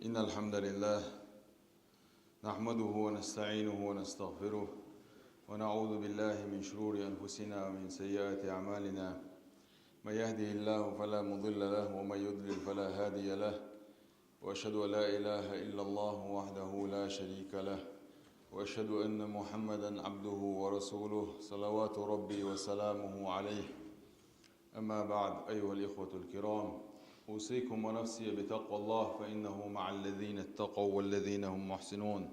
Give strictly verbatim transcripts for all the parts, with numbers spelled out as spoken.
إن الحمد لله نحمده ونستعينه ونستغفره، ونعوذ بالله من شرور أنفسنا ومن سيئات أعمالنا. من يهده الله فلا مضل له، ومن يضلل فلا هادي له. وأشهد أن لا إله إلا الله وحده لا شريك له، وأشهد أن محمدا عبده ورسوله، صلوات ربي وسلامه عليه. أما بعد، أيها الإخوة الكرام، أوصيكم ونفسي بتقوى الله، فإنه مع الذين اتقوا والذين هم محسنون.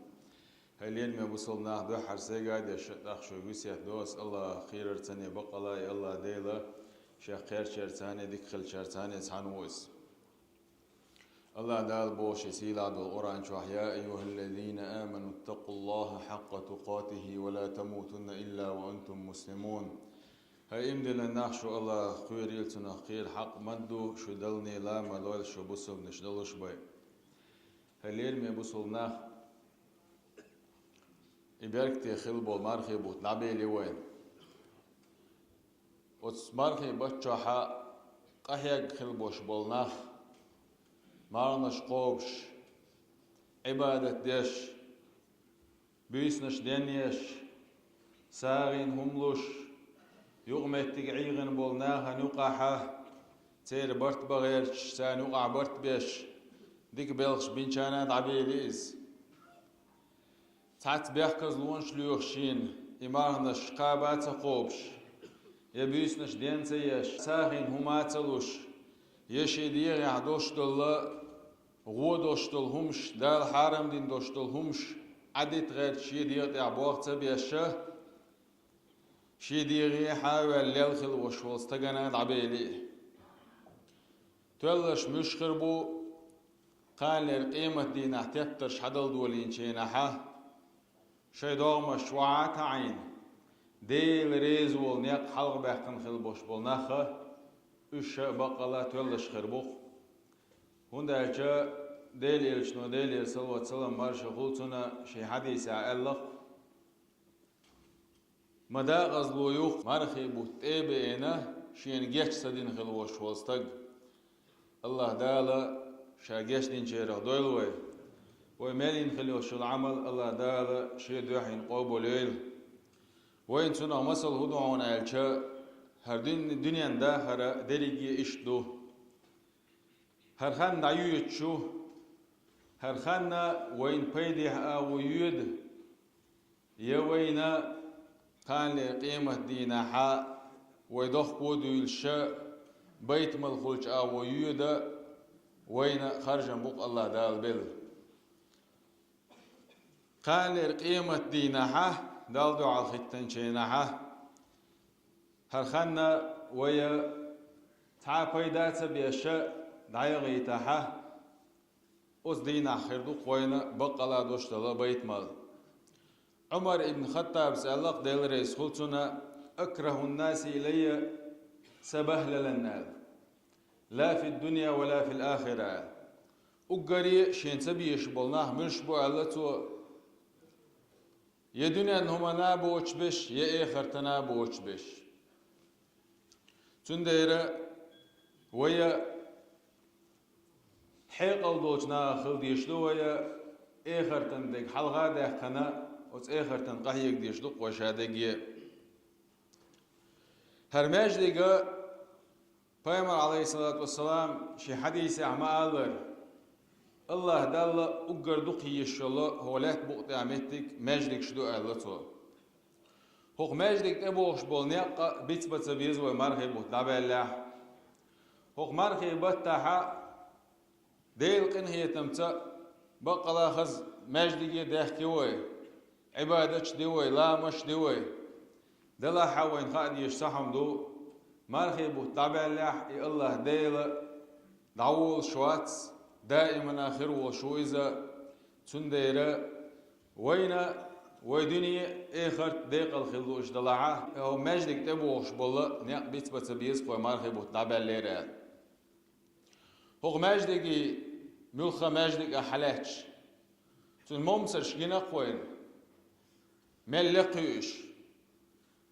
Хьалел ме бусалба нах, дуьххьара сайга деш, тӀаккха шуьга весет до ас: АллахӀ кхерар цхьанне бакъ ала, и АллахӀ Дела шех кхерчарца цхьанне, дика хилчарца цхьанне цхьана ву из. АллахӀ Дала боху шен сийлахь долу Къуръан чохь: «يا أيها الذين آمنوا اتقوا الله حق تقاته ولا تموتن إلا وأنتم مسلمون». ХӀай иман диллина нах, шу АллахӀах кхерийла, Цунах кхера хьакъ ма ду, шу Далла ла ма лойла, шу бусалбанаш долуш бен. Хьалел ме бусалба нах, и беркате хилла болу мархийн бутт дӀабели вайн. Оцу мархийн бутт чохь къахьегна хилла болуш болу нах, марханаш кхобуш, Ӏибадат деш, буьйсанаш денъеш, сагӀина хӀума луш, юкъаметтиг ӀийгӀина болу нахана юкъахь, церан барт бан гӀерташ, царна юкъахь барт беш, дика белхаш бинчарна дӀабели иза. Цхьацца бехказлонаш лоьхуш шена, и марханаш кхаба а ца кхобуш, я буьйсанаш ден ца еш, сагӀина хӀума а ца луш, я шен дегӀехь долуш долу, гӀо долуш долу хӀумаш, Дала хьарам дина долуш долу хӀумаш Ӏадита гӀерташ, шен дегӀа тӀехь болх ца беш, шен дегӀе хьан а ваьлла лелла хилла волуш волу стагана дӀабели. Тоьлларш муьлш хир бу, кханлера къематдийнахь тептарш хьадала долийначу хенахь, шайн догӀмаш чохь а таӀийна, Дела реза волу некъ хьалхабаьккхина хилла болуш болу нах, уьш а баккъалла тоьлларш хир бу-кх. ХӀунда аьлча Делан Элчано, Делера салават-салам марша хуьлда цунна, шен хьадисехь аьлла-кх: «Ма декъазло ю-кх мархийн бутт тӀе а беана, шена геч ца дина хилла волуш волу стаг». АллахӀ Дала Ша гечдинчарах дойла вай. Вай мел йина хилла йолуш йолу Ӏамал АллахӀ Дала Шен дуьхьа къобалйойла. Вайна цунах масал хӀун ду хьуна аьлча, хӀара дуьн-, дуьненан дахар дерриге иштта ду. ХӀара хан дӀайоьдуш ю, хӀара хан вайна пайдехь агӀо йоьду, я вайна кханлера къематдийнахь вай дохко а дуьйлуш, байтамал хуьлуш агӀо йоьду, вайна харжам бу-кх АллахӀ Дала белла. Кханлера къематдийнахь, Далла дуьхьал хӀиттинчу хенахь, хӀара хан вай цхьа а пайда ца беш дӀаяхийтахь, оцу дийнахь хир ду-кх вайна баккъалла долуш долу байтамал. Ӏумар ибн Хаттабас аьлла-кх, Дела реза хуьлда цунна: «أكره الناس إلي سبهللا», – аьлла. «لا في الدنيا ولا في الآخرة», – аьлла. Уггаре шена ца безаш болу нах муьлш бу аьлла цо, я дуьненан хӀуманна а боцуш берш, я эхартана а боцуш берш. Цундела вай хьекъал долчу нахах хила дезаш ду вай, эхартан дерг хьалха а даьккхина, оцу эхартан къахьега дезаш ду-кх вай ша дерриге. ХӀара маьждиг, Пайхамар, Ӏалайхиссалату вассалам, шен хьадисехь ма-аллара, АллахӀ Далла уггар дукха езаш йолу хӀокху лаьтта букъа тӀехь меттиг маьждигаш ду аьлла цо. ХӀокху маьждига тӀебогӀуш болу некъ бицбан ца беза вай мархийн бутт дӀабаьллехь. ХӀокху мархийн баттахь Делан къинхетамца баккъалла хаза маьждиге даьхки вай, Ӏибадаташ ди вай, ламазаш ди вай. Делахь а вайна хаа дезаш цхьа хӀума ду, мархийн бутт дӀабаьллехь, и АллахӀ Дела дӀаволуш вац, даимана хир волуш ву иза. Цундела вайна вай дуьне а, эхарт а декъала хила лууш делахь а, хӀокху маьждига тӀебогӀуш болу некъ бицбан ца беза-кх вай мархийн бутт дӀабаьллера аьлла. ХӀокху маьждиге, муьлхха маьждиг а хьалаьцча, цуьнан момсарш гина-кх вайна, мел лекха ю уьш.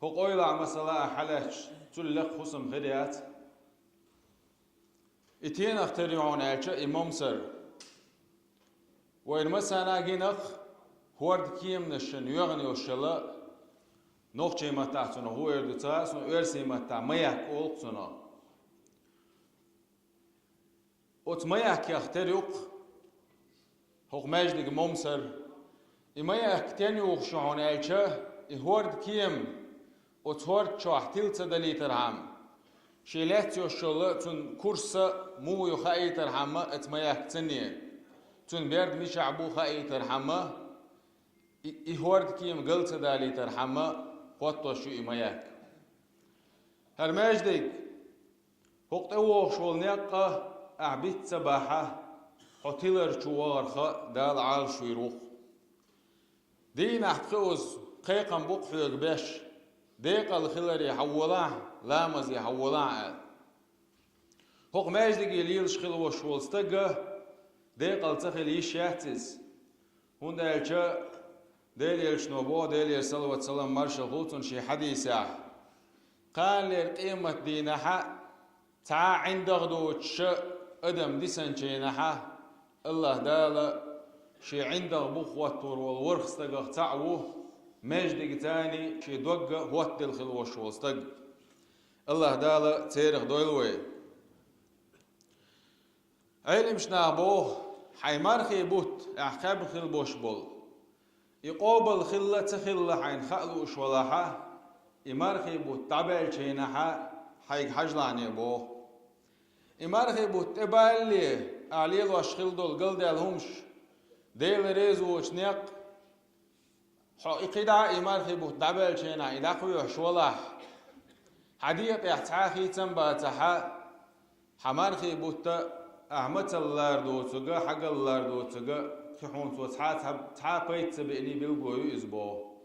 ХӀокху эвлахь, масала, а хьалаьцча, цул лекха хӀусам хир яц. И тенах тера ю хьуна аьлча, и момсар, Вайна массанена гинах хӀорда кеманашна йоьгӀна йолуш йолу, нохчийн маттахь цунах хӀун эр ду ца хаьа суна, оьрсийн маттахь маяк олу цунах. Оцу маякех тера ю-кх хӀокху маьждиган момсар. И маяк стенна юхуш ю хьуна аьлча, и хӀорда кема оцу хӀорда чохь тила ца далийтархьама, шен лаьцна йолуш йолу цуьнан курс муха ю хаийтархьама оцу маякца, цуьнан берд мичахь бу хаийтархьама, и, и хӀорда кема гал ца далийтархьама, хӀоттош ю и маяк. ХӀара маьждиг, хӀокху тӀевогӀуш волу некъ а ахь биц ца бахь, хьо тилар чу вахарх Дала Ӏалашвийр ву-кх. Дийнахь пхоьазза кхайкхам бу-кх хьоьга беш, декъала хиларе хьан волахь, ламазе хьан волахь аьлла. ХӀокху маьждиге лелаш хила волуш волу стаг а декъала ца хила йиш яц иза. ХӀунда аьлча Делан Элчано боху, Делера салават-салам маршалла хуьлда цунна, шен хьадисехь: «Кханалера къематдийнахь а цхьа а ӀиндагӀ доцуш адам дисинчу хенахь а, АллахӀ Дала шен ӀиндагӀ бух хӀоттор волу ворхӀ стагах цхьаъ ву, маьждигца шен дог а хӀоттаделла хила волуш волу стаг». АллахӀ Дала церах дойла вай. Ӏеламчу наха боху, хьайн мархийн бутт ахь кхаьбна хила болуш болу, и къобал хилла а, ца хилла а хьайна хаа лууш валахь а, и мархийн бутт дӀабаьллачу хенахь а хьайга хьажалахьане боху. И мархийн бутт тӀебаллале, ахь лелош хила долу галдаьлла хӀумаш, Дела реза воцу некъ, хьо и кхидӀа а и мархийн бутт дӀабаьллачу хенахь и дӀакхоьхьуш валахь, хьан дегӀа тӀехь цхьа а хийцам бацахь а, хьан мархийн бутт ахь мацалла лара доцург а, хьагалла лара доцург а, кхин хьуна цо цхьа а, цхьа, цхьа а пайда ца беъний билгало ю иза боху.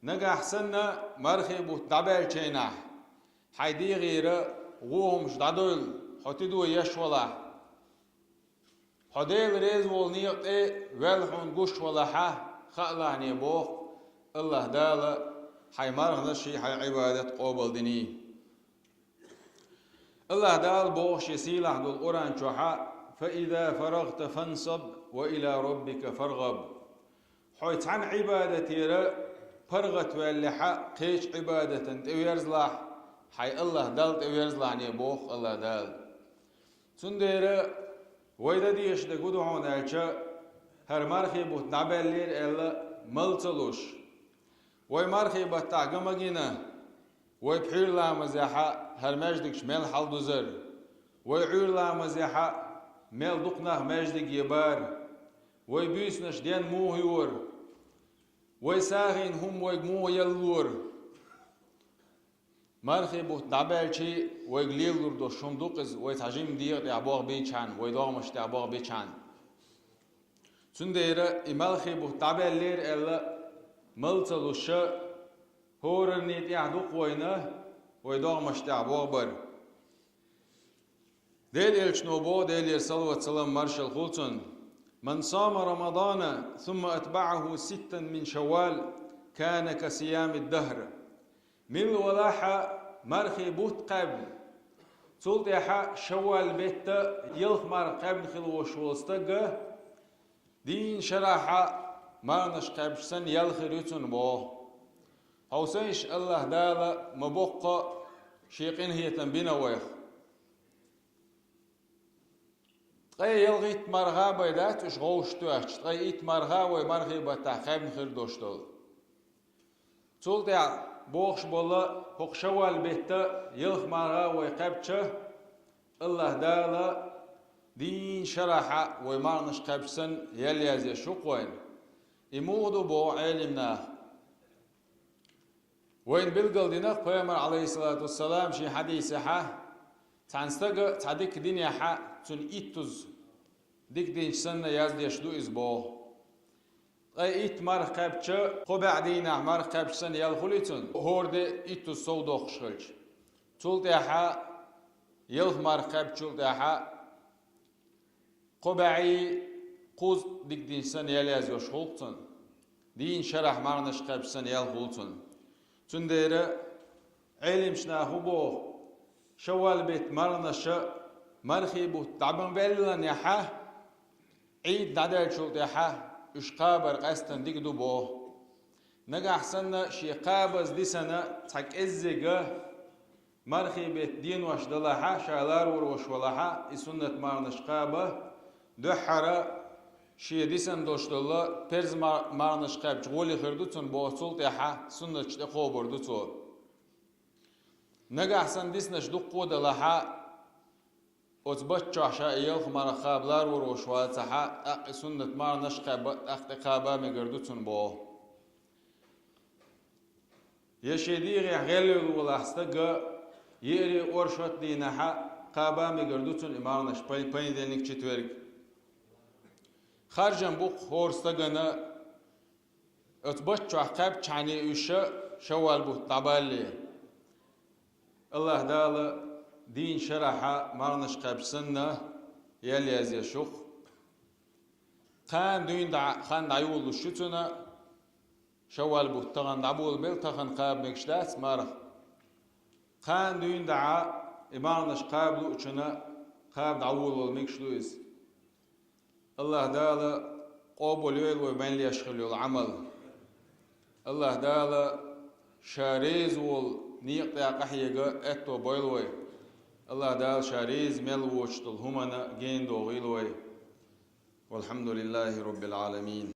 Нагахь санна мархийн бутт дӀабаьллачу хенахь, хьайн дегӀера вон хӀумаш дӀадойла хьо тидо еш валахь, хьо Дела реза волу некъа тӀе ваьлла хьуна гуш валахь а, хаалахьане боху, АллахӀ Дала хьайн марханаш а, хьайн Ӏибадат къобалдиний. АллахӀ Дала боху шен сийлахь долу Къуръан чохь а: «Фа иза фарагта фансаб, ва ила роббика фаргаб». Хьо цхьана Ӏибадатера паргӀат ваьллехь а, кхечу Ӏибадатана тӀеверзалахь, хьайн АллахӀ Далла тӀеверзалахьане боху АллахӀ Дала. Цундела вай дан дезаш дерг хӀун ду хьуна аьлча, хӀара мархийн бутт дӀабаьллера аьлла, мала ца луш, вай мархийн баттахь ган ма гина, вай пхьуьйра ламазехь а хӀара маьждигаш мел хьалдузар, вай Ӏуьйра ламазехь а мел дукха нах маьждиге бар, вай буьйсанаш денна муха йора, вай сагӀина хӀума вайга муха яллора. Мархийн бутт дӀабаьлча вайга лелалур долуш хӀума ду-кх иза, вай цхьа жимма дегӀа тӀехь болх бийчхьана, вай догӀмашна тӀехь болх бичхьана. Цундела и мархийн бутт дӀабаьллера аьлла, мала ца луш, хӀоранна тӀехь ду-кх вайна вай догӀмашна тӀехь болх бар. Делан Элчано боху, Делера салават-салам маршалла хуьлда цунна: «Ман сама Рамадана, сумма атбаӀаху ситтан мин Шаввал, кана ка сиямид дахр». Милла валахь а мархийн бутт кхаьбна, цул тӀаьхьа Шаввал бетта ялх марха кхаьбна хила волуш волу стаг а, дийнна шарахь а марханаш кхаьбча санна ял хир ю цунна боху. Хьовсийша, АллахӀ Дала ма боккха шен къинхетам бина вайх. Ткъе ялхитта марха а бен дац уьш гӀовшах тоьхча, ткъе итт марха а вай мархийн баттахь кхаьбна хир долуш долу. Цул тӀаьхьа бохуш болу хӀокху Шаввал бетта ялх марха а вай кхаьбча, АллахӀ Дала дийнна шарахь а вай марханаш кхаьбча санна ял яздеш ю-кх вайна. И муха ду боху Ӏелам наха? Вайна билгалдина-кх Пайхамар, Ӏалайхиссалату вассалам, шен хьадисехь а, цхьана стага цхьа дика динехь а, цунна иттуза дика динча санна яздеш ду иза боху. Ткъе итт марха кхаьбча, кхо бӀе дийнахь марха кхаьбча санна ял хуьлий цунна, хӀора де иттуза сов доккхуш хилча. Цул тӀаьхьа ялх марха кхаьбчул тӀаьхьа кхо бӀе кхузткъа дика динча санна ял яздеш хуьлу-кх цунна. Дийнна шарахь марханаш кхаьбча санна ял хуьлу цунна. Цундела Ӏелимчу наха хӀун боху, Шаввал бетта марханаш а мархийн бутт дӀа ма баьллинехь а, Ӏийд дӀадаьлчул тӀехьа уьш кхабар къаьстина дика ду боху. Нагахь санна шен кхабаза дисина цхьа кӀеззига мархий бетта денош далахьа, ша ларвар волуш валахьа, и суннат марханаш кхаба, дуьххьара шен дисина долуш долу перз мар-, марханаш кхаьбча гӀоле хир ду цунна боху, цул тӀаьхьа суннаташ тӀе кхобур ду цо. Нагахь санна диснарш дуккха а далахьа, оцу бутт чохь ша и ялх марха кхаба ларвар волуш вацахьа, тӀаккха и суннат марханаш кхаьба, тӀаккха тӀе кхаба мегар ду цунна боху. Я шен дегӀехь гӀелвелла волахь стага, еаре оршот а дийнахьа, кхаба мегар ду цунна и марханаш пон-, понедельник, четверг. Харжам бу-кх хӀора стагана, оцу бутт чохь кхаьбчхьана уьш шаввал бутт дӀабалле. АллахӀ Дала дийнна шарахьа марханаш кхаьбча санна, ял язъеш ю-кх. Кхана дуьйна дӀа-, хан дӀайолалуш ю цунна, шаввал бутт тахана дӀаболабелла, тахана кхаба мегаш дац марха. Кхана дуьйна дӀа и марханаш кхаба луучунна кхаба дӀаволавала мегаш ду иза. АллахӀ Дала къобал йойла вай мел еш хила йолу Ӏамал. АллахӀ Дала ша реза волу некъа тӀе къахьега аьтто бойла вай. АллахӀ Дала ша реза мел воцуш долу хӀуманна гена дохийла вай. Валхьамдулиллахи роббил Ӏаламин.